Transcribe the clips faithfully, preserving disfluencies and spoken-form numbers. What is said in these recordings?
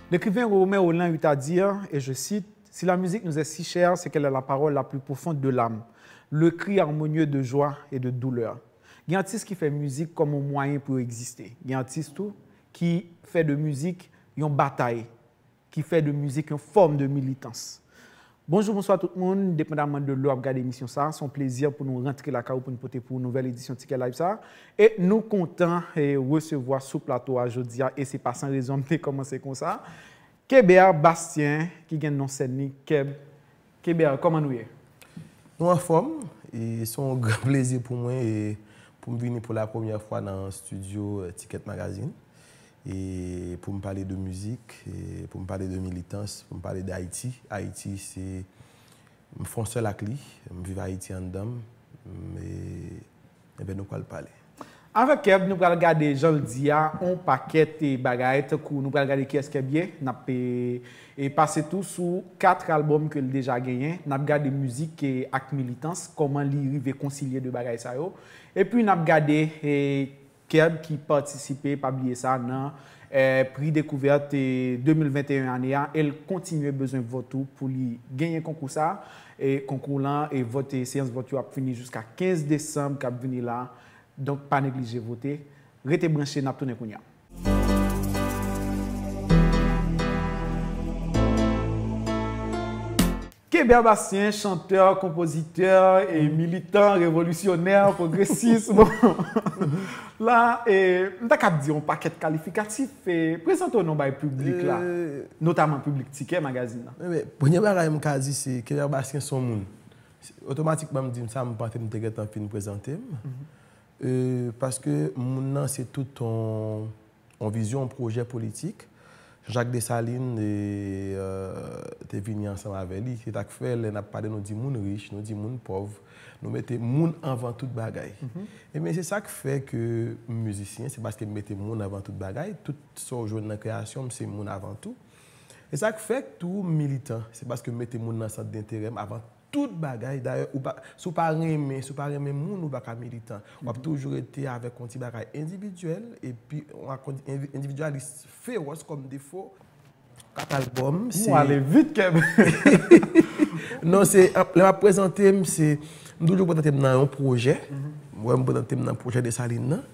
L'écrivain Romain Rolland eut à dire, et je cite, si la musique nous est si chère, c'est qu'elle est la parole la plus profonde de l'âme, le cri harmonieux de joie et de douleur. Gen atis ki fè mizik kòm yon mwayen pou yo egziste. Gen atis tou ki fè de mizik yon batay, ki fè de mizik yon fòm de militans. Bonjou, bonswa tout moun, depandaman de lè w ap gade emisyon sa, se yon plezi pou nou rantre lakay ou pou nou pote pou nouvèl edisyon Ticket Live sa. E nou kontan e, resevwa sou plato a jodi a, e se pa san rezon m te kòmanse konsa. Keber Bastien, ki gen non sèn li, Keb. Keber, kòman nou ye? Nou anfòm, e se yon gran plezi pou mwen e pou m vini pou la premyè fwa nan estidyo e, Ticket Magazine. E pou m pale de mizik, e pou m pale de militans, pou m pale de Ayiti. Ayiti, se, m fè yon sèl ak li, m viv Ayiti anndan m, e, ebyen nou pral pale. Avèk Keb, nou pral gade, jan l di a, yon pakèt e, bagay, tankou nou pral gade kiyès Keb ye, n ap e, e pase tou sou kat albòm ke l deja genyen, n ap gade mizik e, ak militans, kòman li rive konsilye de bagay sa yo, epi n ap gade e, Keb ki patisipe, pa bliye sa, nan eh, Prix Découverte eh, de mil venteyen ane a, e l kontinye bezwen vòt ou pou li genyen konkou sa. E konkou lan, e vòt, e seyans vòt yo ap fini jiska kenz desanm k ap vini la. Donk, pa neglije vote. Rete branche, n ap tounen kounye a. Keber Bastien, chantè, konpozitè, e militan, revolisyonè, pwogresis. Bon. La, e, m ta kab di yon pakèt kalifikatif. E, prezante w non bay piblik la, notaman piblik Ticket Magazine nan. Ebyen, premye bagay m ka di se Keber Bastien se yon moun. Otomatikman m di m sa, m panse m te gentan fin prezante m. E, paske moun nan se tout yon yon vizyon, yon pwojè politik. Jean-Jacques Dessalines e, euh, te vini ansanm avè li. Se sa k fè lè n ap pale, nou di moun rich, nou di moun pòv, nou mete moun anvan tout bagay. Ebyen, se sa k fè ke m mizisyen, se paske m mete moun anvan tout bagay. Tout sa w jwenn nan kreyasyon m, se moun avan tou. E sa k fè tou m militan, se paske m mete moun nan sant denterè m avan tout bagay. Dayè, ou pa, si w pa renmen, si w pa renmen moun, ou pa ka militan. W ap toujou rete avèk yon ti bagay endividyèl, epi yon ak-, envi-, endividyalis fewòs kòm defo. Kat albòm, se. Ou ale vit, Keb. Non, se, lè m ap prezante m, se, m toujou prezante m nan yon pwojè. Mwen, m prezante m nan pwojè Desalin nan.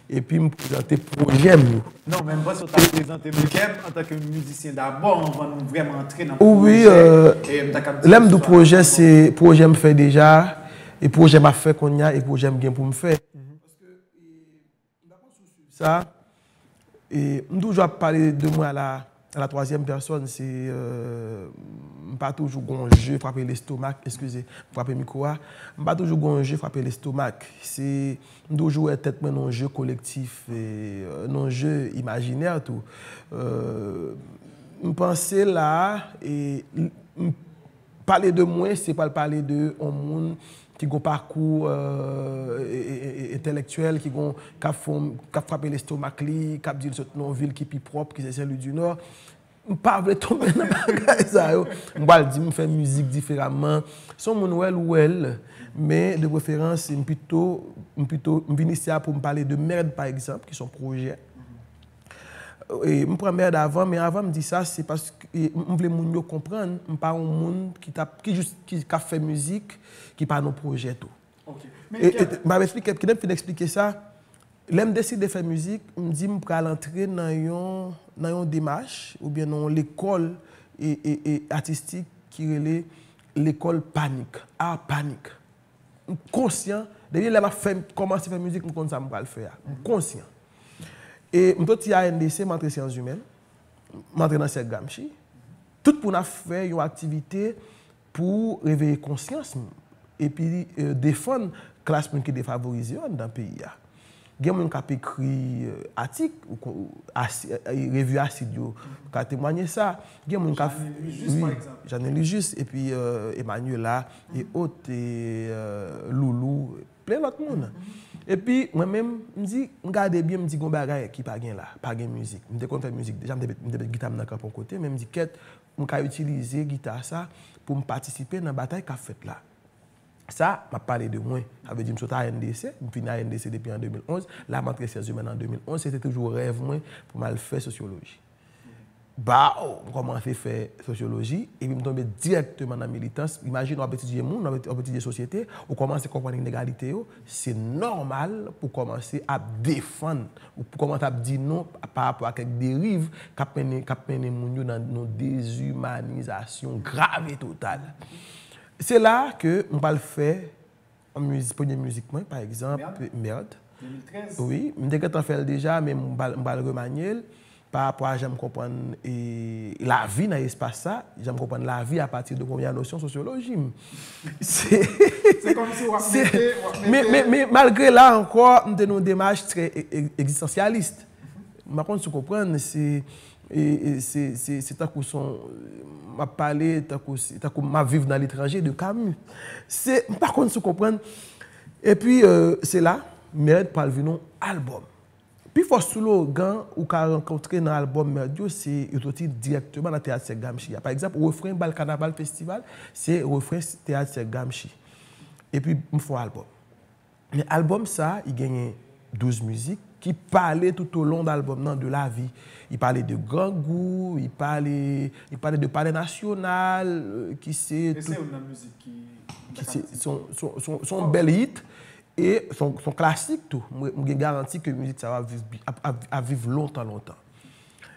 Epi m prezante pwojè m yo. Non, men m panse w ta prezante m Keb antanke mizisyen dabò, anvan nou vrèman antre nan pwojè. Wi, lè m di pwojè, se pwojè m fè deja, e pwojè m ap fè kounye a, e pwojè m gen pou m fè. Sa, e m toujou ap pale de mwen a la, a la twazyèm pèsòn, se, euh, m pa toujou gon je frape lestomak, eskize, frape mikwo a. M pa toujou gon je frape lestomak. Se, m toujou wè tèt mwen nan yon je kolektif, e, euh, nan yon je imajinè tou. Euh, m panse la, e, m, pale de mwen, se pral pale de yon moun ki gon pakou, euh, e, e, e, entelektyèl, ki gon, k ap fè, k ap frape lestomak li, k ap di l sot nan yon vil ki pi pwòp, ki se Saint-Louis du Nord. M pa vle tonbe nan bagay sa yo. M pral di m fè mizik diferaman. Si yon moun wè l, ou wè l. Men, de preferans, m pito, m pito, m vin isi a pou m pale de Mèd, pa egzanp, ki se yon pwojè. E, m pran Mèd avan, men avan m di sa, se paske m, m vle moun yo konprann, m pa yon moun ki t ap, ki jis, ki, k ap fè mizik, ki pa nan pwojè tou. E, e, m ap eksplike, kilè m fin eksplike sa, lè m deside fè mizik, m di m pral antre nan yon, nan yon demach, oubyen nan yon lekòl, e, e, e, atistik ki rele lekòl panik, art panik. M konsyan, depi lè m ap fè, kòmanse fè mizik, m konn sa m pral fè a. M konsyan. E m soti A N D C, m antre syans imèn, m antre nan sèk Gramsci. Tout pou n ap fè yon aktivite pou reveye konsyans m, epi, e, defann klas moun ki defavorize yo anndan peyi a. Gen moun k ap ekri, e, atik, ou kon-, asi-, e, revi asid yo ka temwanye sa. Gen moun k ap, Jeanne Louis-Juste, wi, pa egzanp. Jeanne Louis-Juste, epi, e, Emmanuela, e ot, e, e, Loulou, plen lòt moun. Epi, mwen menm, m di, m gade byen, m di, gon bagay ki pa gen la, pa gen mizik. M te konn fè mizik deja, m te met, m te met gita m nan kanpe yon kote, men m di, kèt, m ka itilize gita sa pou m patisipe nan batay k ap fèt la. Sa, m ap pale de mwen. Sa vle di m sot A N D C, m fin A N D C depi an de mil onz, la m antre syans imèn an de mil onz, se te toujou rèv mwen pou m al fè sosyoloji. Baw, m kòmanse fè sosyoloji, epi m tonbe dirèkteman nan militans. Imajine w ap etidye moun, w ap etidye sosyete, ou kòmanse konprann inegalite yo, se nòmal pou kòmanse ap defann, ou pou kòmanse ap di non pa rapò a kèk deriv k ap mennen, k ap mennen moun yo nan yon dezimanizasyon grav e total. Se la ke m pral fè yon miz-, premye mizik mwen, pa egzanp, Merde. Merde. Wi, m te gentan fè l deja, men m pral, m pral remanye l pa rapò a jan m konprann, e, lavi nan espas sa, jan m konprann lavi apati de premyè nosyon sosyoloji m. Se, Se kòmsi w ap se, mete, w ap men, mete men, men malgre la ankò, m te nan yon demach trè e, e, egzistansyalis. M pa konn si w konprann, se, e, e, se, se, se tankou son, m ap pale, tankou, se tankou m ap viv nan letranje de Camus. Se, m pa konn si w konprann. Epi, e, se la, Merd pral vin yon albòm. Pifò slogan ou ka rankontre nan albòm Merd yo, se yo soti dirèkteman nan teyat Sèk Gramsci a. Pa egzanp, refren bal kanaval festival, se refren teyat Sèk Gramsci. Epi, m fè yon albòm. Men albòm sa, li genyen douz mizik ki pale toutolon albòm nan de lavi. Li pale de grangou, li pale, li pale de Palè Nasyonal, e, ki se E se tout youn nan mizik ki, ki se, se yon, se yon, se yon, se yon bèl hit, e se yon, se yon klasik tou. Mwen, m gen garanti ke mizik sa yo ap viv, ap, ap, ap viv lontan, lontan.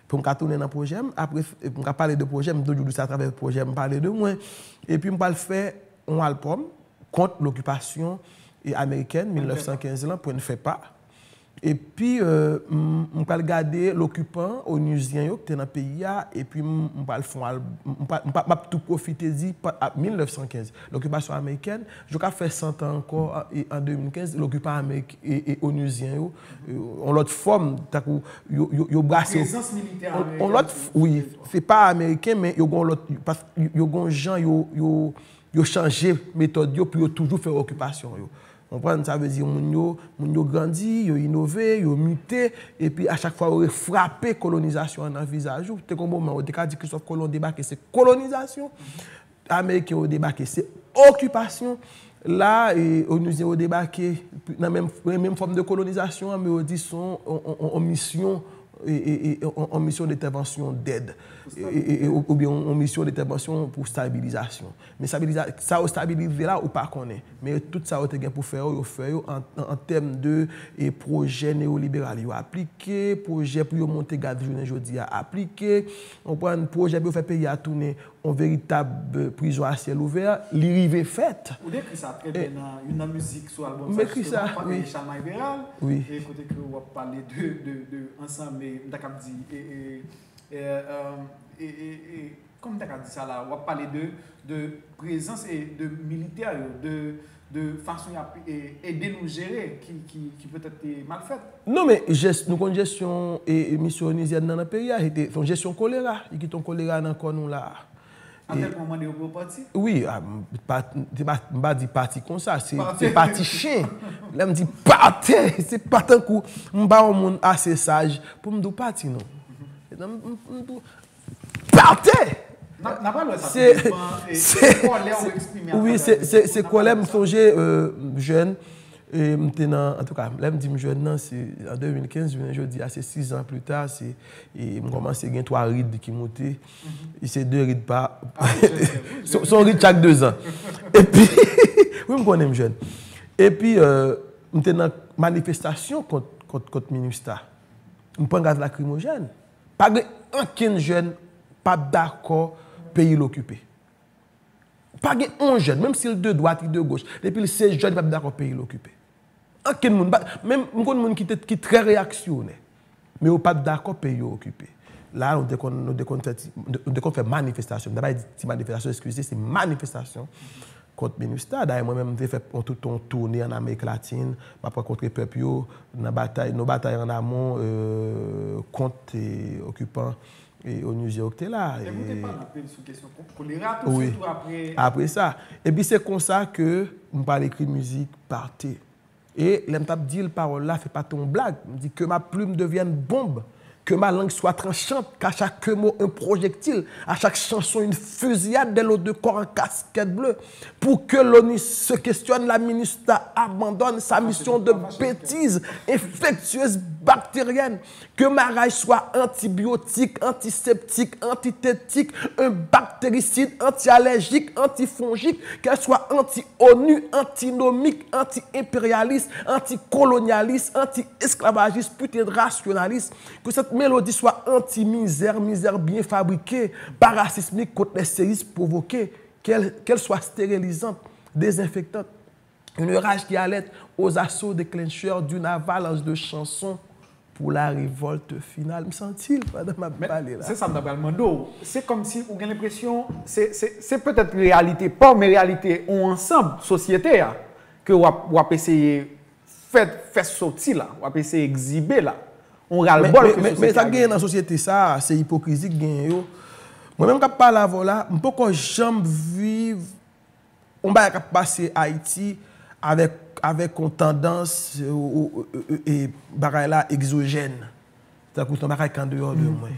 Pou m ka tounen nan pwojè m, apre, m ka pale de pwojè m, m toujou di sa atravè pwojè m, pale de mwen. Epi m pral fè yon albòm kont lokipasyon, e, amerikèn, mil nèf san kenz lan, Point de Fait pa. Epi, e, m, m pral gade lokipan onizyen yo ki te nan peyi a, epi m, m pral fè yon al-, m, m pral, m pral, m ap tou pwofite di, pa, a, mil nèf san kenz, lokipasyon amerikèn, jou k ap fè san tan ankò, an, e, an de mil kenz, lokipan amerik-, e, e, onizyen yo, e, yon lòt fòm, tankou yo, yo, yo brase yo. Prezans militè amerikèn sou, wi, se pa ameriken, men yo gen yon lòt, pas-, yo gen yon jan yo, yo, yo chanje metòd yo pou yo toujou fè okipasyon yo. Konprann? Sa vle di moun yo, moun yo grandi, yo inove, yo mite, epi a chak fwa yo refrape kolonizasyon an nan vizaj ou. Te gen yon moman, yo te ka di Christophe Colomb debake, se kolonizasyon. Ameriken yo debake, se okipasyon. La, e, onizyen yo debake nan menm, menm fòm de kolonizasyon an, men yo di se yon, yon, yon, yon misyon, e, e, e, yon, yon misyon dentèvansyon dèd, e, e, e, ou, oubyen yon, yon misyon dentèvansyon pou stabilizasyon. Men stabiliza-, sa yo stabilize la, ou pa konnen. Men tout sa yo te gen pou fè yo, yo fè yo an, an, an tèm de, e, pwojè neyoliberal yo aplike, pwojè pou yo monte gaz jounen jodi a aplike, konprann, pwojè pou yo fè peyi a tounen yon veritab prizon a syèl ouvè, li rive fèt. Ou dekri sa trè byen nan youn nan mizik sou albòm sa, jisteman, pa gen Chalmay Veral, e kote ke w ap pale de, de, de ansanm, e, m ta kab di, e, e, e, e, e, e, kòman m ta ka di sa la? W ap pale de, de prezans e de militè yo, de, de fason y ap, e, ede nou jere ki, ki, ki petèt te mal fèt. Non, men jès-, nou konn jesyon, e, e, misyon onizyèn nan, nan peyi a, se te, se yon jesyon kolera. Li kite yon kolera nan kò nou la. Atèl pwen w mande yo pou yo pati? Wi, a, m pa, se pa, m pa di pati konsa, se, se pati chen. Lè m di pati, se pa tankou m pa yon moun ase saj pou m di w pati, non. E nan, m, m, m di w, pati! N ap, n ap pale sa tou devan, e, se, se kòlè w eksprime atravè mizik ou, n ap pale de sa. Wi, se, se, se kòlè. M sonje, e, jèn, e, m te nan, antouka, lè m di m jèn nan, se an de mil kenz, jounen jodi a, se sis zan pli ta, se, e, m kòmanse gen twa rid ki moute. E se de rid pa, se, se yon rid chak de zan. Epi, wi, m konnen m jèn. Epi, e, m te nan manifestasyon kont, kont, kont MINUSTAH. M pran gaz lakrimojèn. Pa gen ankenn jèn p ap dakò peyi l okipe. Pa gen yon jèn, menm si l de dwat, li de goch, depi l se jèn, li p ap dakò peyi l okipe. Ankenn moun, pa, menm m konn moun ki te, ki trè reyaksyonè, men yo p ap dakò peyi yo okipe. La, nou te konn, nou te konn fè ti, nou te konn fè manifestasyon. M ta bay ti manifestasyon, eskize, se manifestasyon kont MINUSTAH. Dayè, mwen menm, m te fè yon tout yon toune an Amerik Latin. M ap rankontre pèp yo nan batay, nan batay an amon, e, kont, e, okipan, e, onizyen yo ki te la. Epi w te pale anpil sou kesyon ko-, kolera tou, wi, sitou apre. Apre sa. Epi se konsa ke m pral ekri mizik Pati. E lè m t ap di l pawòl la, se pa t yon blag. M di, que ma plume devienne bombe, que ma langue soit tranchante, qu'à chaque mot un projectile, à chaque chanson une fusillade, dès l'eau de corps en casquette bleue, pour que l'ONU se questionne, la MINUSTAH abandonne sa mission de bêtise infectieuse, bactérienne, que ma rage soit antibiotique, antiseptique, antithétique, un bactéricide, anti-allergique, antifongique, qu'elle soit anti-ONU, antinomique, anti-impérialiste, anticolonialiste, anti-esclavagiste, putain de rationaliste, que cette mélodie soit anti-misère, misère bien fabriquée, parasismique contre les séismes provoqués, qu'elle qu'elle soit stérilisante, désinfectante, une rage qui allait aux assauts déclencheurs d'une avalanche de chansons pour la révolte finale. M santi l pandan m ap pale la. Se sa m ta pral mande w. Se kòmsi ou gen lenpresyon, se, se, se petèt reyalite pa w, men reyalite yon ansanm, sosyete a, ke w ap, w ap eseye fè, fè soti la, w ap eseye egzibe la. Yon ralbòl ke sosyete a genyen. Men sa k genyen nan sosyete sa a, se ipokrizi k genyen yo. Mwen menm k ap pale avè w la, m poko janm viv yon bagay k ap pase Ayiti avèk, avèk yon tandans, e, e, e, e, bagay la egzojèn. Tankou se yon bagay k andeyò de mwen.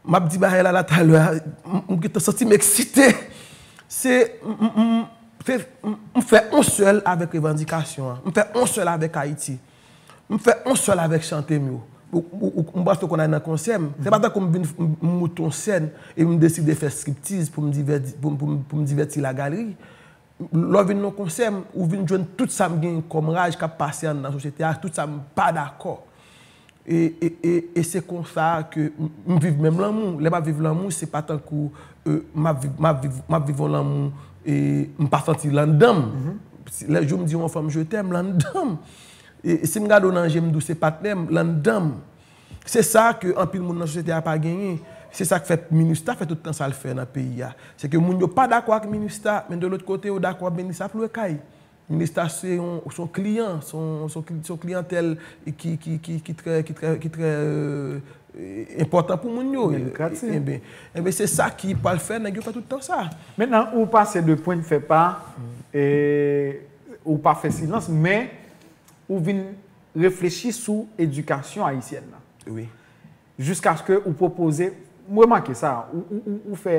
M ap di bagay la, la talè a, m, m gentan santi m eksite. Se, m, m, m, se, m, m fè yon sèl avèk revandikasyon an. M fè yon sèl avèk Ayiti. M fè yon sèl avèk chante m yo. Ou, ou, ou, m panse w konn al nan konsè m. Se pa tankou m vin, m, m moute yon sèn e m deside fè striptiz pou m divèti, pou, pou, pou m divèti lagalri. Lè w vin nan konsè m, ou vin jwenn tout sa m gen kòm raj k ap pase anndan sosyete a, tout sa m pa dakò. E, e, e, e se konsa ke m, m viv menm lanmou. Lè m ap viv lanmou, se pa tankou, e, m ap viv, m ap viv, m ap viv yon lanmou e m pa santi l anndan m. Si, lè jou m di yon fanm je t'aime, l anndan m. E, e si m gade w nan je m di w se patnè m, l anndan m. Se sa ke anpil moun nan sosyete a pa genyen. Se sa k fè Minustah fè tout tan sa l fè nan peyi a. Se ke moun yo pa dakò ak Minustah, men de lòt kote yo dakò ak Minustah pou lwe kay. Minustah se yon, se yon kliyan, se yon, se yon kli-, se yon kliyantèl ki, ki, ki, ki trè, ki trè, ki trè, e, enpòtan pou moun yo. Ebyen, ebyen, se sa ki pral fè nèg yo fè tout tan sa. Mentnan, ou pase de pwen fè pa, e, ou pa fè silans, men ou vin reflechi sou edikasyon ayisyèn nan. Wi. Jiskaske ou pwopoze, m remake sa, ou, ou, ou, ou fè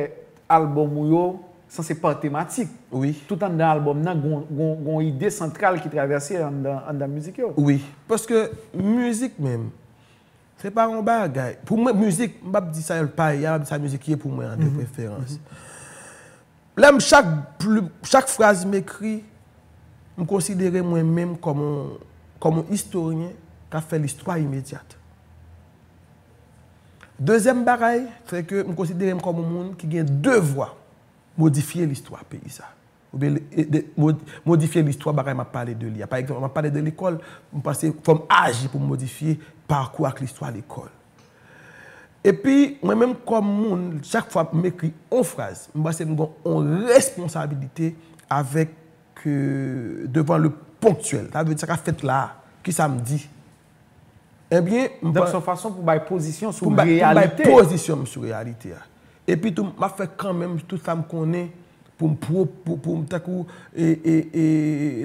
albòm ou yo sanse pa tematik. Wi. Tout anndan albòm nan, gon, gon, gon ide santral ki travèse anndan, anndan mizik yo. Wi. Paske mizik menm, se pa yon bagay. Pou mwen, mizik, m p ap di sa yo pa ye a, m ap di sa mizik ye pou mwen an, de preferans. Lè m, chak pli, chak fraz m ekri, m konsidere mwen menm kòm yon, kòm yon istoryen k ap fè listwa imedyat. Dezyèm bagay, se ke m konsidere m kòm yon moun ki gen devwa modifye listwa peyi sa. Oubyen e, de, mod-, modifye listwa bagay m ap pale de li a. Pa egzanp, m ap pale de lekòl, m panse fò m aji pou m modifye pakou ak listwa lekòl. Epi, mwen menm kòm moun, chak fwa m ekri on fraz, m panse m gen on responsabilite avèk, euh, devant le ponctuel. Sa vle di sa k ap fèt la a, kisa m di. Ebyen, m Donk, se yon fason pou bay pozisyon sou pou m bay, pou m bay reyalite. Pozisyon m sou reyalite a. Epi tou, m ap fè kanmenm tout sa m konnen pou m pwo-, pou, pou m tankou, e, e, e,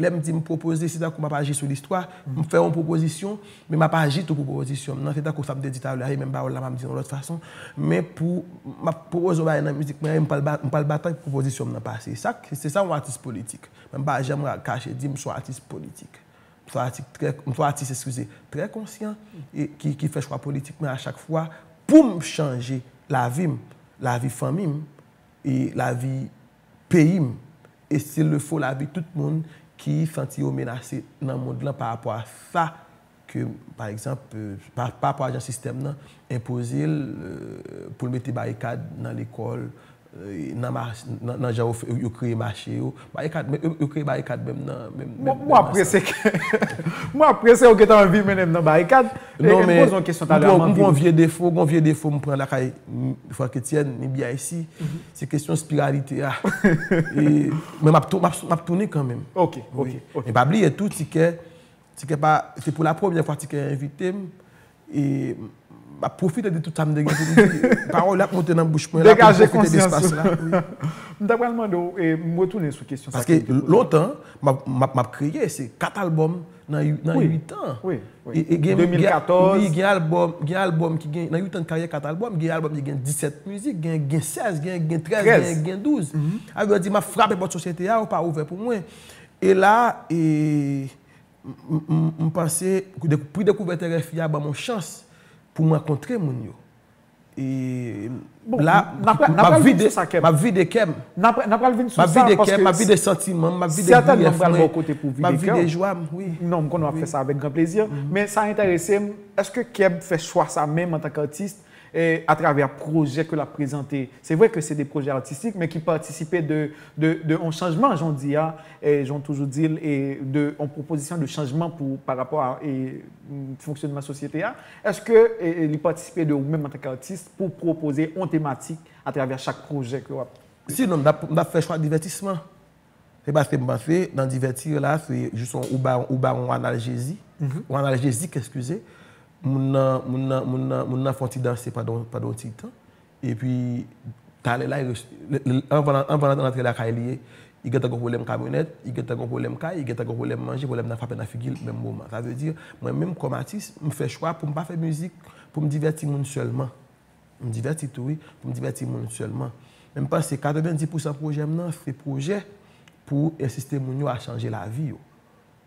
lè m di m pwopoze, se tankou m ap aji sou listwa, m fè yon pwopozisyon, men m ap aji tou pou pwopozisyon m nan, se tankou sa m te di talè a, e menm pawòl la m ap di yon lòt fason, men pou, m ap pwopoze yon bagay nan mizik mwen, e m pral ba-, m pral batay pou pwopozisyon m nan pase. Sa, se sa yon atis politik. Men m pa janm kache di m se yon atis politik. M se yon atis trè, m se yon atis, eskize, trè konsyan, e ki, ki fè chwa politik mwen a chak fwa pou m chanje lavi m, lavi fanmi m, e lavi peyi m, e s'il le faut, lavi tout moun ki santi yo menase nan mond lan pa rapò a sa ke, pa egzanp, euh, pa, pa rapò a jan sistèm nan enpoze l, euh, pou l mete barikad nan lekòl, euh, nan mach-, nan, nan jan yo fè, yo kreye mache yo. Barikad, men yo, yo kreye barikad menm nan, menm, menm, menm nan sa. Mwen apresye ke, mwen apresye ou gentan anvi mennen m nan barikad. E, e m poze yon kesyon talè a, m anvi. Non, men m pran, m pran vye defo, m pran vye defo, m pran lakay, m, Franck Etienne, ni B I C. Se kesyon spiralite a. E, men m ap tou-, m ap, m ap tounen kanmenm. Ok, ok, ok. Men pa bliye tou, Tikè, Tikè pa, se pou la premyè fwa Tikè envite m. E m ap pwofite di tout sa m te gen pou m di. Pawòl yo ap monte nan bouch mwen la pou m pwofite de espas la. Wi. M ta pral mande w, e, m retounen sou kesyon sa ke m te poze. Paske lontan, m ap, m ap, m ap kriye, se kat albòm nan uit, nan uit an. Wi, wi. E, e gen, de mil katòz. Gen, wi, gen albòm, gen albòm ki gen, nan uit an de karyè, kat albòm, gen albòm ki gen disèt mizik, gen, gen sèz, gen, gen trèz, gen, gen douz. Sa vle di, m ap frape pòt sosyete a, yo pa ouvè pou mwen. E la, e, M, m, m, m panse pou dekou- pri dekouvèt R F I a ban m yon chans pou m rankontre moun yo. E Bon, la, n ap- n ap m ap pral vin vide, sou sa, Keb. m ap vide kè m. N ap n ap pral vin sou M ap sa vide kè m, paske m ap vide santiman m, m ap vide sètènman griyèf m pral mwen, bò kote pou m ap vide kè vide w. Jwa m, wi. Non, m konnen w ap fè sa avèk gran plezi. Men sa enterese m, èske Keb fè chwa sa menm antanke atis, eh, atravè pwojè ke l ap prezante? Se vre ke se de pwojè atistik, men ki patisipe de, de, de yon chanjman, jan w di a, eh, jan w toujou di l, e de yon pwopozisyon de chanjman pou, pa rapò a, eh, fonksyonman sosyete a. Èske, eh, eh, li patisipe de ou menm antanke atis pou pwopoze yon tematik atravè chak pwojè ke w ap Sinon, m t ap, m t ap fè chwa divètisman. Se paske m panse, nan divèti la, se jis yon, ou ba, ou ba yon analjezi, yon analjezik, eskize. Moun nan, moun nan, moun nan, moun nan fè yon ti danse pandan, pandan yon ti tan. Epi, talè la, li res- le- le- anvan, anvan l antre lakay li, li gentan gen pwoblèm kamyonèt, li gentan gen pwoblèm kay, li gentan gen pwoblèm manje, pwoblèm nan frape nan figi l menm moman. Sa vle di, mwen menm kòm atis, m fè chwa pou m pa fè mizik pou m divèti moun sèlman. M divèti tou, wi, pou m divèti moun sèlman. Men m panse katrevenndis pousan pwojè m nan, se pwojè pou ensiste moun yo a chanje lavi yo.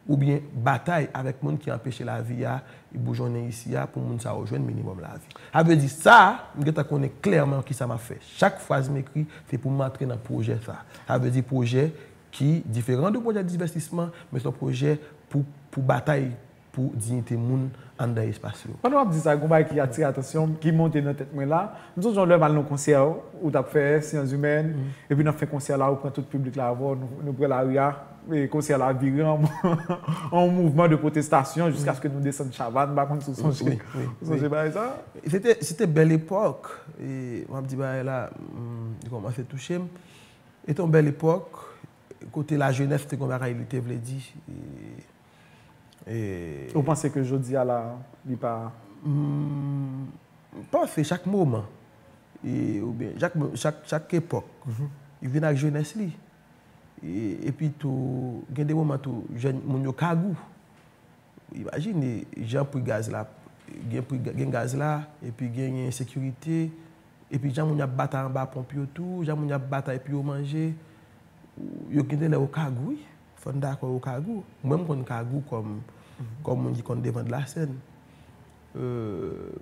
Oubyen batay avèk moun ki anpeche lavi a boujonnen isi a pou moun sa yo jwenn minimòm lavi. Sa vle di sa, m gentan konnen klèman kisa m ap fè. Chak fraz m ekri, se pou m antre nan pwojè sa. Sa vle di pwojè ki diferan de pwojè divètisman, men se yon pwojè pou, pou batay pou diyite moun anndan espas yo. Pandan w ap di sa, gen yon bagay ki atire atansyon m, ki monte nan tèt mwen la. M sonje yon lè m al nan yon konsè ou t ap fè, Sciences Humaines, epi nan fen konsè la, ou pran tout piblik la avè w, nou, nou pran lari a, e konsè la vire an, an yon mouvman de pwotestasyon jiskaske nou desann Chavàn, m pa konn si w sonje, Wi, wi, ou sonje bagay sa? Se te, se te bèl epòk, e m ap di bagay la, mm, li kòmanse touche m. E te yon bèl epòk, kote lajenès te gen yon bagay li te vle di, e, e, Ou panse ke jodi a la, li pa M panse chak moman, e, oubyen chak, mo- chak, chak epòk, li vin ak jenès li. E, epi tou, gen de moman tou, jèn moun yo kagou. Imajine, jan pri gaz la, gen pri, gen gaz la, epi genyen ensekirite, epi jan moun yo ap batay anba ponp yo tou, jan moun yo ap batay pou yo manje, yo gen de lè yo kagou, wi. Fò n dakò yo kagou. Mwen, m konn kagou kòm, kòm moun ki konn devan de la sèn. Euh,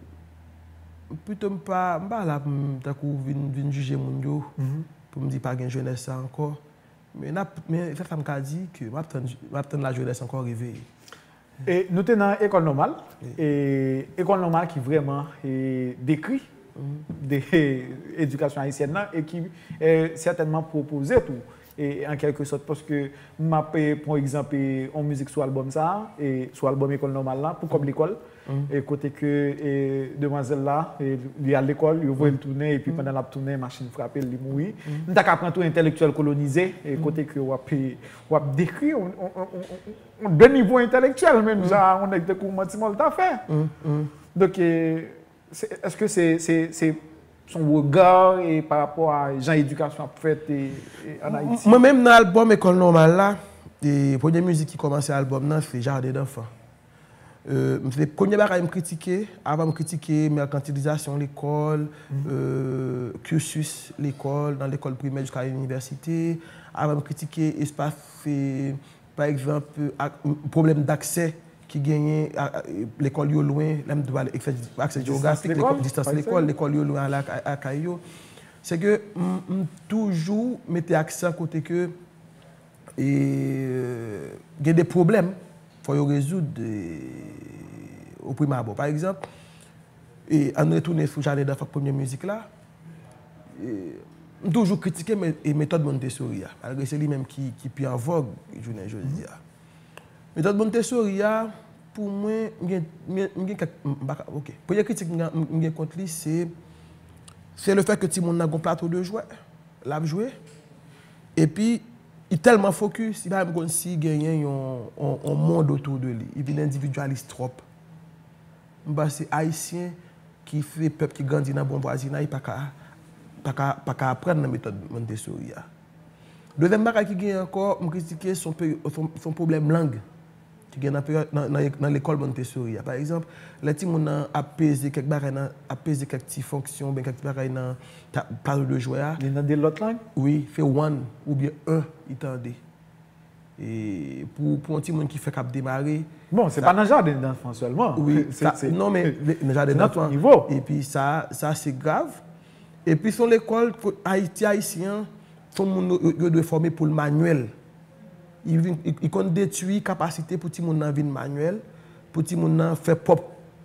pito m pa, m pa la pou m tankou vin, vin jije moun yo, pou m di pa gen jenès sa ankò. Men, n ap, men se sa m ka di, ke m ap tann, m ap tann lajenès ankò reveye. E nou te nan Ekòl Nòmal, e Ekòl Nòmal ki vrèman, e, dekri de edikasyon ayisyèn nan e ki, e, sètènman pwopoze tou, e, an kèlke sòt, paske m ap, e, pran egzanp, e, yon mizik sou albòm sa a, e, sou albòm Ekòl Nòmal la, Pou Kòb Lekòl, e, kote ke, e, demwazèl la, e, li al lekòl, yo voye l tounen, epi pandan l ap tounen, machin frape l, li mouri. M ta ka pran tou Entèlektyèl Kolonize, e, kote ke w ap, e, w ap dekri yon, yon, yon, yon, yon de nivo entèlektyèl, menm jan yon nèg tankou Manti Mòlta fè. Donk, e, se, èske se, se, se, se yon rega, e, pa rapò a jan edikasyon ap fèt, e, e, ann Ayiti? Mwen menm, nan albòm Ekòl Nòmal la, e, premye mizik ki kòmanse albòm nan, se Jardin d'enfants. Euh, se premye bagay m kritike, avan m kritike mèkantilizasyon lekòl, euh, cursus lekòl, nan lekòl primè jiska inivèsite, avan m kritike espas, e, pa egzanp, ak, pwoblèm daksè ki genyen, a, a, lekòl yo lwen, lè m di w aksè, aksè jewografik, lekòl, distans pa lekòl, lekòl yo lwen a la, a, a kay yo. Se ke m, m toujou mete aksan kote ke, e, gen de pwoblèm, fò yo rezoud, e, o prim abò. Pa egzanp, e, ann retounen sou Jardin d'enfants, premye mizik la, e, m toujou kritike me- e metòd Montessori a, malgre se li menm ki, ki pi an vòg jounen jodi a. Metòd Montessori a, pou mwen, m gen, m gen, m gen kèk, m pa ka, ok. Premye kritik m gen, m gen kont li, se, se le fèt ke timoun nan gon plato de jwè, l ap jwe, epi li tèlman fokis, li pa menm konn si genyen yon, yon, yon mond otou de li. Li vin endividyalis twòp. M panse Ayisyen ki se pèp ki grandi nan bon vwazinay pa ka, pa ka, pa ka aprann nan metòd Montessori a. Dezyèm bagay ki genyen ankò, m kritike, se yon pe- se yon- se yon pwoblèm lang ki gen nan peryòd, nan, nan, nan lekòl Montessori a. Pa egzanp, lè timoun nan ap peze kèk bagay nan, ap peze kèk ti fonksyon oubyen kèk ti bagay nan ta- plato de jwè a. Li nan de lòt lang? Wi, se one oubyen un li tande. E pou, pou yon timoun ki fèk ap demare, Bon, se pa nan jaden danfan sèlman. Wi, Se- se- non, men nan jaden se nan tout danfan. nivo. Epi sa, sa se grav. Epi se yon lekòl, Ayiti, Ayisyen, se yon moun yo, yo dwe fòme pou l manyèl. Li vin- li- li konn detwi kapasite pou timoun nan vin manyèl, pou timoun nan fè pwòp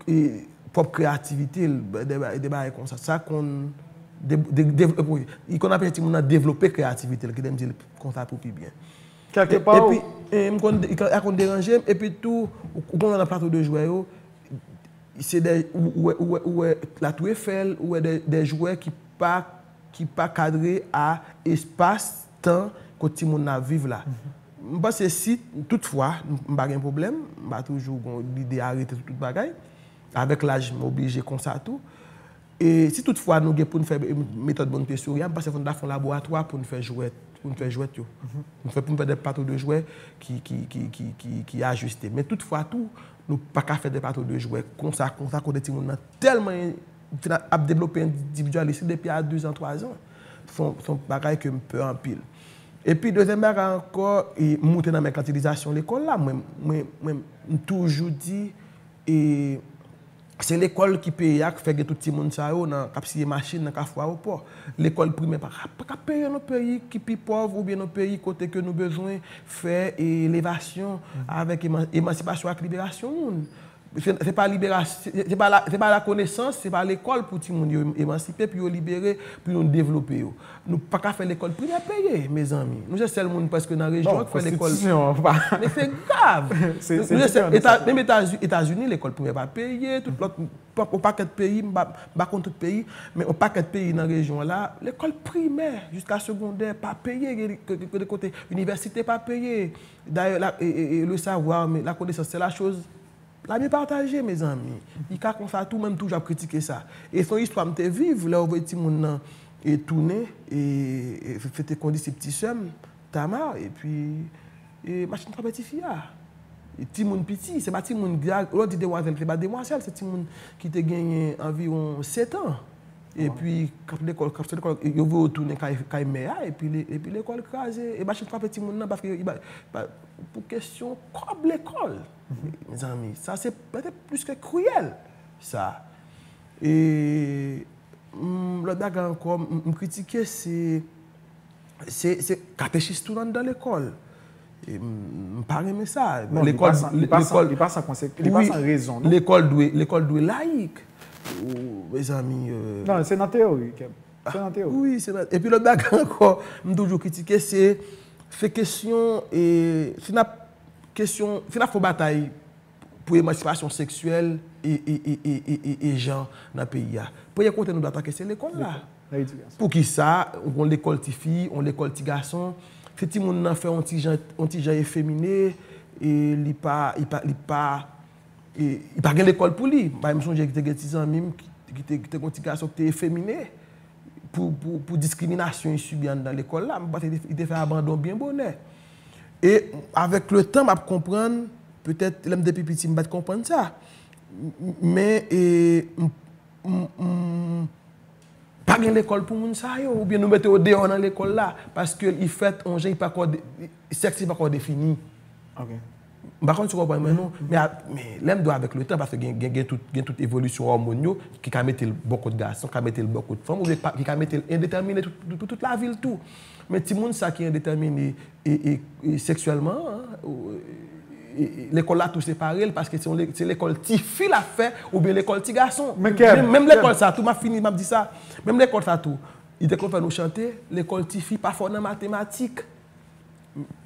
e, pwòp kreyativite l, de, de bagay konsa. Sa konn de, de, de, wi, li konn anpeche timoun nan devlope kreyativite l, kite m di l konsa pou pi byen. Kèlkepa, Epi, e, m konn, sa konn deranje m, epi tou, ou, ou konn nan plato de jwè yo, se de, ou, ou wè, ou wè, ou wè La Tour Eiffel, ou wè de, de jwè ki pa, ki pa kadre a espas, tan, kote timoun nan ap viv la. M panse si, toutfwa, m pa gen pwoblèm, m pa toujou gon lide arete sou tout bagay. Avèk laj, m oblije konsa tou. E si toutfwa nou gen pou n fè metòd Montessori a, m panse fò n ta fè yon laboratwa pou n fè jwèt, pou n fè jwèt yo. Pou n fè, pou n fè de plato de jwè ki, ki, ki, ki, ki, ki ajiste. Men toutfwa tou, nou pa ka fè de plato de jwè konsa, konsa, kote timoun nan tèlman fin ap devlope endividi li depi a de zan, twa zan. Se yon, se yon bagay ke m pè anpil. Epi, dezyèm bagay ankò, e, m moute nan mèkantilizasyon lekòl la. Mwen, mwen, mwen, m toujou di, e, se lekòl ki peye a k fè gen tout timoun sa yo nan, k ap siye machin nan Kafou Ayewopò. Lekòl primè pa, pa ka peye nan peyi ki pi pòv oubyen nan peyi kote ke nou bezwen fè, e, elevasyon avèk eman- emansipasyon ak liberasyon moun. Se, se pa liberasyon, se, se pa la, se pa lakonesans, se pa lekòl pou timoun yo emansipe, pou yo libere, pou nou devlope yo. Nou pa ka fè lekòl primè peye, mezanmi. Nou se sèl moun prèske nan rejyon an ki fè lekòl. Men se grav. Menm Etazini, lekòl primè pa peye, tout lòt, yon pakèt peyi, m pa, m pa konn tout peyi, men yon pakèt peyi nan rejyon an la, lekòl primè jiska segondè pa peye, gen kote inivèsite pa peye. Dayè, la, e, e, e, le savoir, men la connaissance, c'est la chose la mye pataje, mezanmi. Li ka konsa tou, men m toujou ap kritike sa. E se yon istwa m te viv, lè yo voye timoun nan e tounen, e, e fete kondisip ti sè m, Tamar, epi e machin frape tifi a. E timoun piti, se pa timoun, lè w di demwazèl, se pa demwazèl, se timoun ki te genyen anviwon sèt an. Epi, k ap lekòl, k ap sot lekòl, yo voye yo tounen kay, kay mè a, epi, epi lekòl kraze. E machin frape timoun nan, paske pou kesyon kòb lekòl. Mezanmi, sa se pete plis ke kriyèl, sa. E, m, lòt bagay ankò, m, m kritike, se, se, se katechis tou anndan lekòl. E, m, m pa renmen sa. Lekòl, lekòl, li pa san konsek-, li pa san rezon, non? Lekòl dwe, lekòl dwe layik. Ou, mezanmi, euh, Non, se nan teyori, Kèm. Se nan teyori. Wi, se nan, epi lòt bagay ankò, m toujou kritike, se, se kesyon, e, si n ap, kesyon, si n ap fè batay pou emansipasyon seksyèl e, e, e jan nan peyi a. Premye kote nou dwe atake, se lekòl la. Poukisa yon lekòl tifi, yon lekòl ti gason, se timoun nan fè yon ti jan, yon ti jan efemine, e li pa, li pa, li pa, e, li pa gen lekòl pou li. M pa menm sonje ki te gen ti zanmi m ki, ki te, ki te gen yon ti gason ki te efemine pou, pou, pou diskriminasyon li sibi anndan lekòl la. M panse li te, li te fè abandon byen bonè. E avèk le tan, m ap konprann, petèt, lè m te pi piti, m pa t konprann sa. M, men, e, m, m, m, pa gen lekòl pou moun sa yo, oubyen nou mete yo deyò nan lekòl la, paske li fèt yon jan, li pa ko de, sèks li pa ko defini. M pa konn si w konprann mwen, non. Men, a, men lè m di w avèk le tan, paske gen, gen, gen tout, gen tout evolisyon òmòn yo ki ka mete l bò kot gason, ka mete l bò kot fanm, oubyen pa, ki ka mete l endetèmine tout, tout, tout, tout lavi l tou. Men timoun sa ki endetèmine e, e, e seksyèlman an, e, e, lekòl la tou separe l, paske se yon le-, se lekòl tifi l ap fè, oubyen lekòl ti gason. Menm, menm lekòl sa tou, m ap fini, m ap di sa. Menm lekòl sa tou, li te konn fè nou chante, lekòl tifi pa fò nan matematik.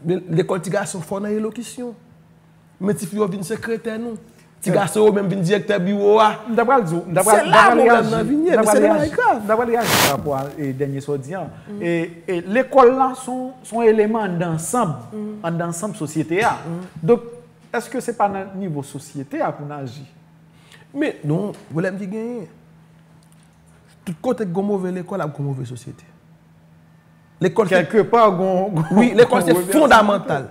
Men lekòl ti gason fò nan elokisyon. Men tifi yo vin sekretè nou. Ti gason yo menm vin direktè biwo a. M ta pral di w, m ta pral, Se la pwoblèm nan vin ye, men se de bagay grav. M ta pral reyaji pa rapò a, e, dènye sa w di an. E, e lekòl la se yon, se yon eleman anndan ansanm, anndan ansanm sosyete a. Donk, èske se pa nan nivo sosyete a pou n aji? Men, non, pwoblèm ki genyen. Tout kote k gon move lekòl, ap gon move sosyete. Lekòl se Kèlkepa, gon, gon, wi, lekòl se fondamantal.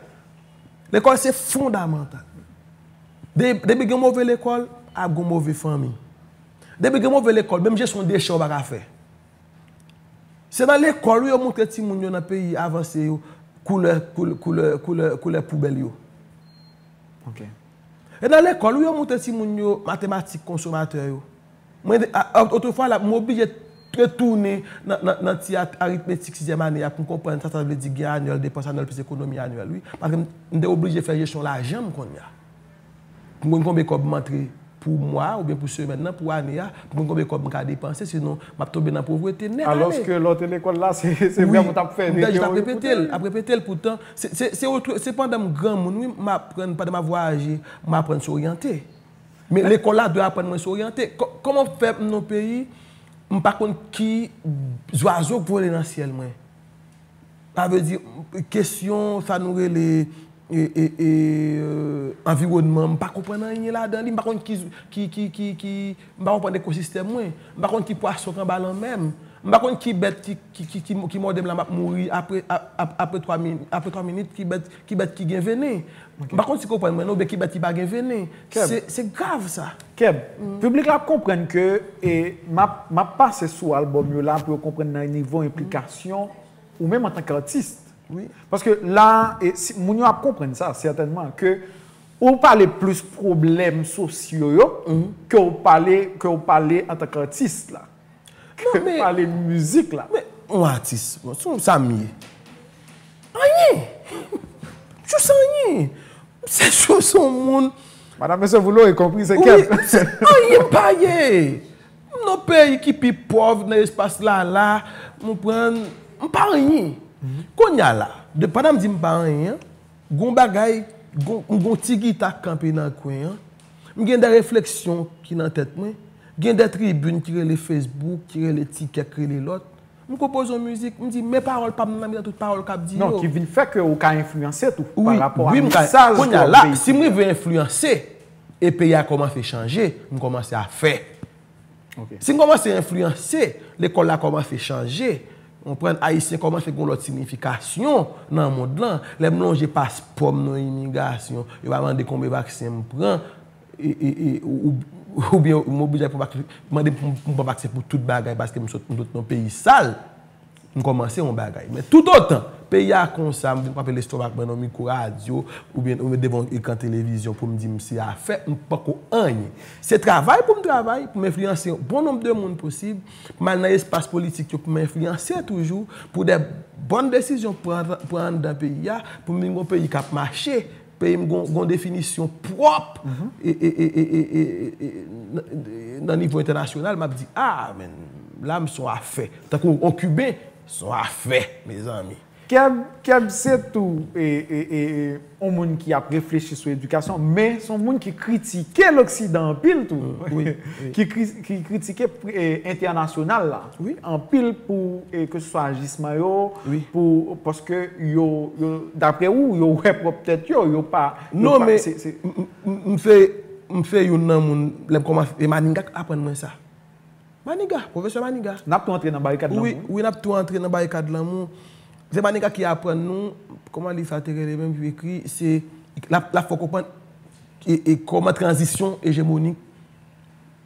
Lekòl se fondamantal. De-, depi gen move lekòl, ap gen move fanmi. Depi gen move lekòl, menm jesyon dechè w pa ka fè. Se nan lekòl wi yo montre timoun yo nan peyi avanse yo, koulè, koulè, koulè, koulè, koulè poubèl yo. E nan lekòl, wi, yo montre timoun yo matematik konsomatè yo. Mwen, a, a, otrefwa, la, m oblije retounen nan, nan, nan ti at-, aritmetik sizyèm ane a pou m konprann sa sa vle di gen anyèl, depans anyèl plis ekonomi anyèl, wi. Paske m, m te oblije fè jesyon lajan m kounye a. Pou m konn konbyen kòb m antre pou mwa oubyen pou semèn nan, pou ane a, pou m konn konbyen kòb m ka depanse, sinon m ap tonbe nan povrete nèt ale. Alòske lè w te lekòl la, se, se vrèman w t ap fè. M t ap repete l, ap repete l, poutan, se, se, se, se pandan m granmoun, wi, m aprann, pandan m ap vwayaje, m aprann soryante. Men lekòl la dwe aprann mwen soryante. Kò-, kòman fè m nan peyi, m pa konn ki zwazo k vole nan syèl mwen? Sa vle di, kesyon sa nou rele, e, e, e, e, anviwònman, m pa konprann anyen ladan li, m pa konn ki, ki, ki, ki, ki, m pa konprann ekosistèm mwen, m pa konn ki pwason k anba lanmè m, m pa konn ki bèt ki, ki, ki, ki, ki mòde m la m ap mouri apre, ap, ap, apre twa min-, apre twa minit, ki bèt, ki bèt ki gen venen. M pa konn si w konprann mwen non, oubyen ki bèt ki pa gen venen. Se, se grav sa. Kèb, piblik la ap konprann ke, e, m ap, m ap pase sou albòm yo la pou yo konprann nan nivo enplikasyon ou menm antanke atis. Paske la, e, si, moun yo ap konprann sa, sètènman, ke ou pale plis pwoblèm sosyo yo ke w pale, ke w pale antanke atis la. Ke w pale mizik la. Men, yon atis, bon, se sa m ye. Anyen! Jis anyen! Se jis yon moun. Madanm, mesye, vous l'aurez compris, se Kèb. Wi, se anyen m pa ye. M nan peyi ki pi pòv nan espas la, la, m pran, m pa anyen. Kounye a la, de, pandan m di m pa anyen an, gon bagay, gon, m gon ti gita k kanpe nan kwen an. M gen de refleksyon ki nan tèt mwen. Gen de tribin ki rele Facebook, ki rele TikTok, ki rele lòt. M konpoze yon mizik, m di, men pawòl pa m nan mitan tout pawòl k ap di yo. Non, ki vin fè ke ou ka enfliyanse tou, pa rapò a mesaj ke w ap veyikile. Kounye a la, si m rive enfliyanse, e peyi a kòmanse chanje, m kòmanse a fè. Si m kòmanse enfliyanse, lekòl la kòmanse chanje, w konprann, Ayisyen kòmanse gen yon lòt siyifikasyon nan mond lan. Lè m lonje paspò m nan imigrasyon, yo pa mande konbyen vaksen m pran, e, e, e, ou, ou, oubyen m oblije pran vak-, mande pou m, pou m pran vaksen pou tout bagay paske m sot, m sot nan peyi sal. M kòmanse yon bagay. Men toutotan peyi a konsa, m vin frape lestomak mwen nan mikwo radyo, oubyen, oubyen devan yon ekran televizyon pou m di m se afè, m poko anyen. Se travay pou m travay, pou m enfliyanse yon bon nonb de moun posib, pou m al nan espas politik yo, pou m enfliyanse toujou, pou de bòn desizyon pran, pran anndan peyi a, pou m vin yon peyi k ap mache. Peyi m gon, gon definisyon pwòp e, e, e, e, e, e, e, nan, nan nivo entènasyonal, m ap di, a, men, la m son afè. Tankou yon Kiben, son afè, mezanmi. Kèb, Kèb se tou, e, e, e, e, yon moun ki ap reflechi sou edikasyon, men se yon moun ki kritike Loksidan anpil tou. Ki kri-, ki kritike, e, entènasyonal la. Anpil pou, e, ke se swa ajisman yo, pou, paske yo, yo, dapre ou, yo wè pwòp tèt yo, yo pa, yo pa, se, se. Non, men m, m, m se, m se youn nan moun, lè m kòmanse, e Maniga k aprann mwen sa. Maniga, pwofesè Maniga. N ap tou antre nan barikad lanmou. Wi, wi, n ap tou antre nan barikad lanmou. Se Maniga ki aprann nou, kòman liv sa te rele menm, ki ekri, se, l ap, l ap fè w konprann, e, e kòman tranzisyon ejemonik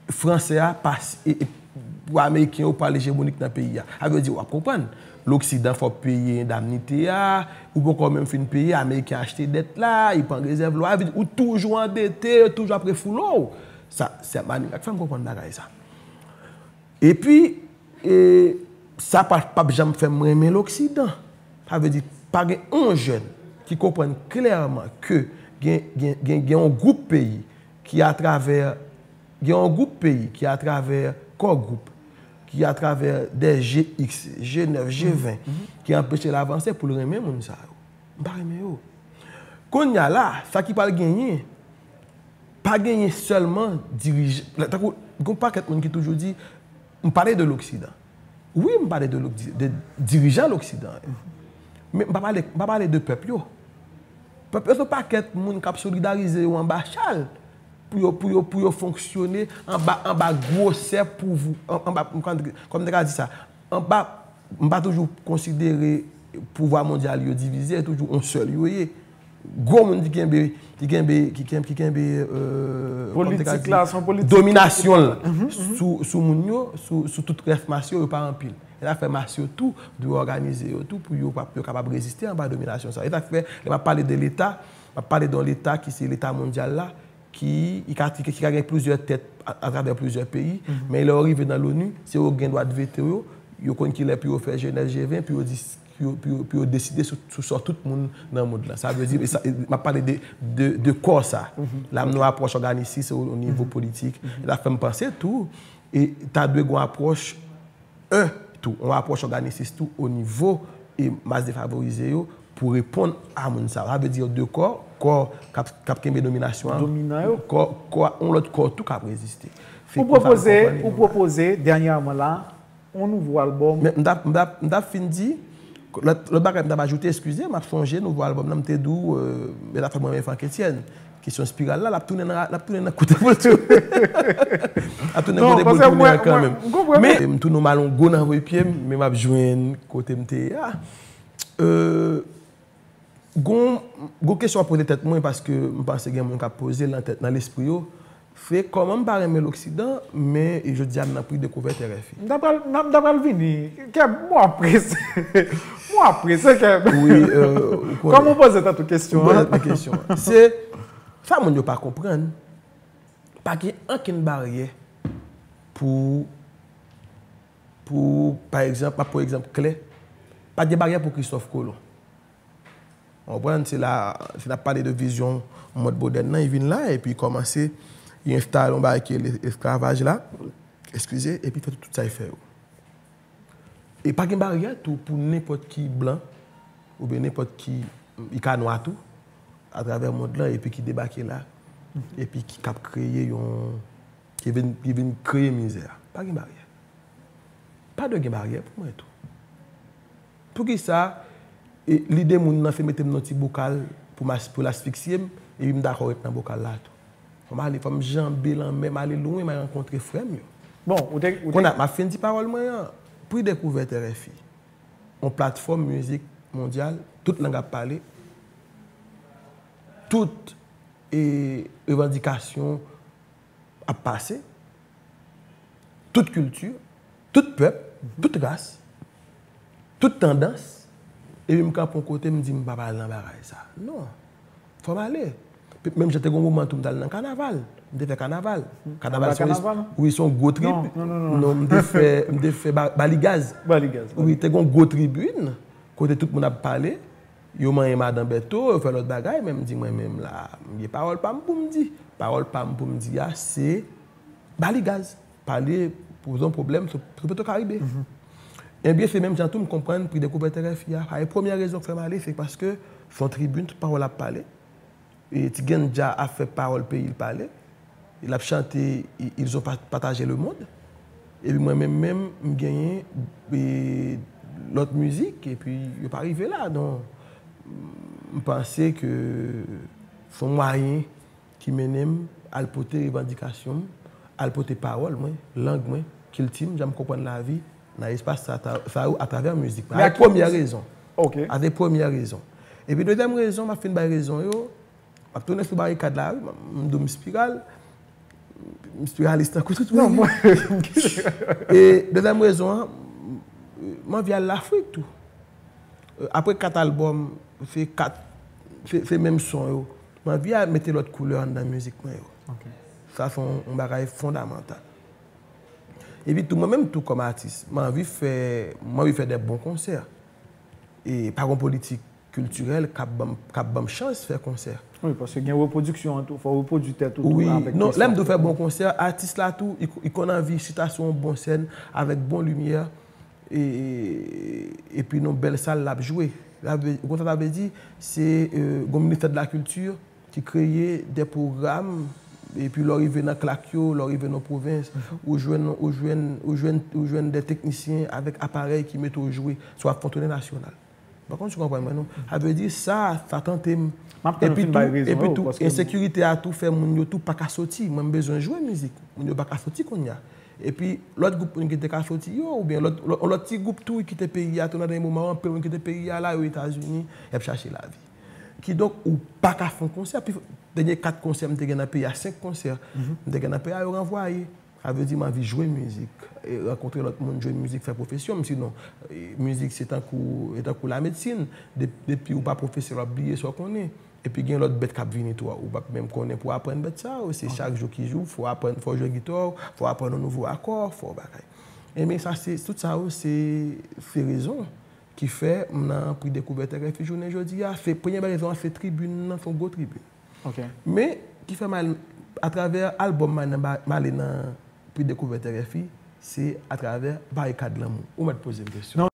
fransè a pase, e, e, pou Ameriken yo pral ejemonik nan peyi a. Sa vle di, w ap konprann, Loksidan fè w peye endamnite a, ou poko menm fin peye, Ameriken achte dèt la, li pran rezèv lò a, sa vle di, ou toujou andete, yo toujou ap refoulo w. Sa, se Maniga k fè m konprann bagay sa. Epi, e, sa pa, p ap janm fè m renmen Loksidan. Sa vle di, pa gen yon jèn ki konprann klèman ke gen, gen, gen, gen yon gwoup peyi ki atravè, gen yon gwoup peyi ki atravè Core Group, ki atravè de G X, G nèf, G ven, ki anpeche l avanse pou l renmen moun sa yo. M pa renmen yo. Kounye a la, sa ki pral genyen, pa genyen sèlman dirijan, tankou, gon pakèt moun ki toujou di, m pale de Loksidan. Wi, m pale de, de dirijan Loksidan. Men m pa pale, m pa pale de pèp yo. Pèp yo se yon pakèt moun k ap solidarize yo anba chal pou yo, pou yo, pou yo fonksyone anba, anba gwosè pouvwa, anba, kòman m te ka di sa, anba, m pa toujou konsidere pouvwa mondyal yo divize, se toujou yon sèl yo ye. gwo moun ki kenbe, ki kenbe, ki kenbe, ki kenbe, euh, kòman te ka di, politik la, se yon politik dominasyon l sou, sou moun yo, sou, sou tout rès mas yo, yo pa anpil. E sa fè mas yo tou dwe òganize yo tou pou yo, pou yo kapab reziste anba dominasyon sa. E sa fè, lè m ap pale de Leta, m ap pale de yon Leta ki se Leta mondyal la, ki, ki ka, ki ka gen plizyè tèt a, atravè plizyè peyi, men lè yo rive nan l'ONU, se yo gen dwa de veto yo, yo konn kilè pou yo fè Jenèv G ven, pou yo di, pou yo, pou yo, pou yo deside sou, sou sò tout moun nan mond lan. Sa vle di, e sa, e, m ap pale de, de, de kò sa. La, m nan apwòch òganisis o, o nivo politik. E sa fè m panse tou, e ta dwe gen yon apwòch, en, tou, yon apwòch òganisis tou o nivo e mas defavorize yo pou reponn a moun sa yo. Sa vle di de kò, kò k ap, k ap kenbe dominasyon an, dominan yo, kò, kò, yon lòt kò tou k ap reziste. Ou pwopoze, ou pwopoze dènyèman la, yon nouvo albòm. Men m t ap, m t ap, m t ap fin di, lòt, lòt bagay m t ap ajoute, eskize, m ap sonje nouvo albòm nan, m te di w, euh, men afè mwen men Franck Etienne. Kesyon espiral la, l ap tounen nan, l ap tounen nan kote pou l tounen. L ap tounen kote pou l tounen an kanmenm. Men, m tounen m al yon gwo nan voye pye m, men m ap jwenn kote m te ye a. Euh, gon, gon kesyon m ap poze tèt mwen, paske m panse gen moun k ap poze l nan tèt, nan lespri yo. Se kòman m pa renmen Loksidan, men jodi a m nan pri dekouvèt R F I. M ta pral, m ta pral vini. Kèb, mwen ap prese. Mwen ap prese, Kèb. Wi, euh, ou konnen. Kòman w poze tèt ou kesyon an? Ou poze tèt mwen kesyon an. Se sa moun yo pa konprann. Pa gen ankenn baryè pou, pou, pa egzanp, m ap pran egzanp klè, pa t gen baryè pou Kristòf Kolon. Ou konprann? Se la, si n ap pale de vizyon mond modèn nan, li vin la, epi li kòmanse, li enstale yon bagay ki rele esklavaj la, eskize, epi fè tout, tout sa li fè yo. E pa gen baryè tou pou nenpòt ki blan, oubyen nenpòt ki, li ka nwa tou, atravè mond lan, epi ki debake la, epi ki, k ap kreye yon, ki vin, ki vin kreye mizè a. Pa gen baryè. Pa dwe gen baryè pou mwen tou. Poukisa, e, lide moun nan se mete m nan ti bokal pou m as-, pou l asfiksye m, epi m dakò ret nan bokal la tou? Fò m ale, fò m janbe lanmè, m ale lwen, m al rankontre frè m yo. Bon, ou te, ou te... Kounye a, m ap fin di pawòl mwen an. Pri Dekouvèt R F I, yon platfòm mizik mondyal, tout lang ap pale, tout, e, revandikasyon ap pase, tout kilti, tout pèp, tout ras, tout tandans, epi m kanpe yon kote, m di m pa pral nan bagay sa. Non. Fò m ale. Menm jan te gen yon moman tou m t al nan kanaval. M te fè kanaval. Kanaval se yon, wi, se yon gwo tribin. Non, non, non, non. Non, m te fè, m te fè ba-, Baligaz. Baligaz. Wi, te gen yon gwo tribin kote tout moun ap pale. Yo manyen Madan Bèto, yo fè lòt bagay, men m di mwen menm la, m gen pawòl pa m pou m di. Pawòl pa m pou m di a, se Baligaz. Pale pou rezon pwoblèm sou, sou Petro Caribe. Ebyen, se menm jan tou m konprann Pri Dekouvèt R F I a. E premyè rezon k fè m ale, se paske se yon tribin, tout pawòl ap pale. E Ti Gendja ap fè pawòl peyi l pale. L ap chante, i-, Ils ont pa-, partagé le monde. Epi mwen menm, menm, m genyen, e, lòt mizik, epi yo pa rive la. Donk, m panse ke se yon mwayen ki mennen m al pote revandikasyon m, al pote pawòl mwen, lang mwen, kilti m, jan m konprann lavi, nan espas sa, sa yo atravè mizik mwen. Avèk premyè rezon. Ok. Avèk premyè rezon. Epi dezyèm rezon, m ap fin bay rezon yo, m ap tounen sou barikad la, wi, m, m di w m spiral, m spiralis tankou tout moun. Non, mwen. E dezyèm rezon an, m anvi al Lafrik tou. Apre kat albòm, se kat, se, se menm son yo. M anvi al mete lòt koulè anndan mizik mwen yo. Ok. Sa se yon, yon bagay fondamantal. Epi tou, mwen menm tou kòm atis, m anvi fè, m anvi fè de bon konsè. E pa gon politik kiltirèl k ap ban m, k ap ban m chans fè konsè. Wi, paske gen repwodiksyon an tou, fò w repwodui tèt ou tou avèk kesyon. Wi, non, lè m di w fè bon konsè, atis la tou, li, li konn anvi chita sou yon bon sèn, avèk bon limyè, e, epi nan bèl sal l ap jwe. Sa vle, ou konn sa sa vle di? Se, euh, gon ministè de la kilti ki kreye de pwogram, epi lè w rive nan klak yo, lè w rive nan pwovens, ou jwenn, ou jwenn, ou jwenn, ou jwenn de teknisyen avèk aparèy ki mete w jwe, swa w ap fè yon toune nasyonal. M pa konn si w konprann mwen, non. Sa vle di sa, sa tante m. M ap tann ou fin bay rezon yo, paske... Epi tou, ensekirite a tou fè moun yo tou pa ka soti. Mwen, m bezwen jwe mizik. Moun yo pa ka soti kounye a. Epi, lòt gwoup moun ki te ka soti yo, oubyen lòt, lòt, lòt ti gwoup tou ki kite peyi a, tou nan dènye moman, anpil moun kite peyi a, la yo Etazini, y ap chache lavi. Kidonk, ou pa ka fè yon konsè. Pi, dènye kat konsè m te gen nan peyi a, senk konsè m te gen nan peyi a, yo ranvwaye. Sa vle di m anvi jwe mizik, e rankontre lòt moun, jwe mizik, fè pwofesyon m. Sinon, e, mizik se tankou, se tankou lamedsin. De- depi ou pa pwofesye, w ap bliye sa w konnen. Epi gen lòt bèt k ap vini tou, ou p ap menm konnen pou w aprann bèt sa yo. Se chak jou ki jou, fò w aprann, fò w jwe gita, fò w aprann yon nouvo akò, fò w bagay. Ebyen, sa se, tout sa yo, se, se rezon ki fè m nan pri dekouvèt R F I jounen jodi a. Se premye bagay, se tribin nan, se yon gwo tribin. Ok. Men, ki fè m al, atravè albòm m nan ba- m ale nan pri dekouvèt R F I, se atravè Barikad Lanmou. Ou mèt poze m kesyon.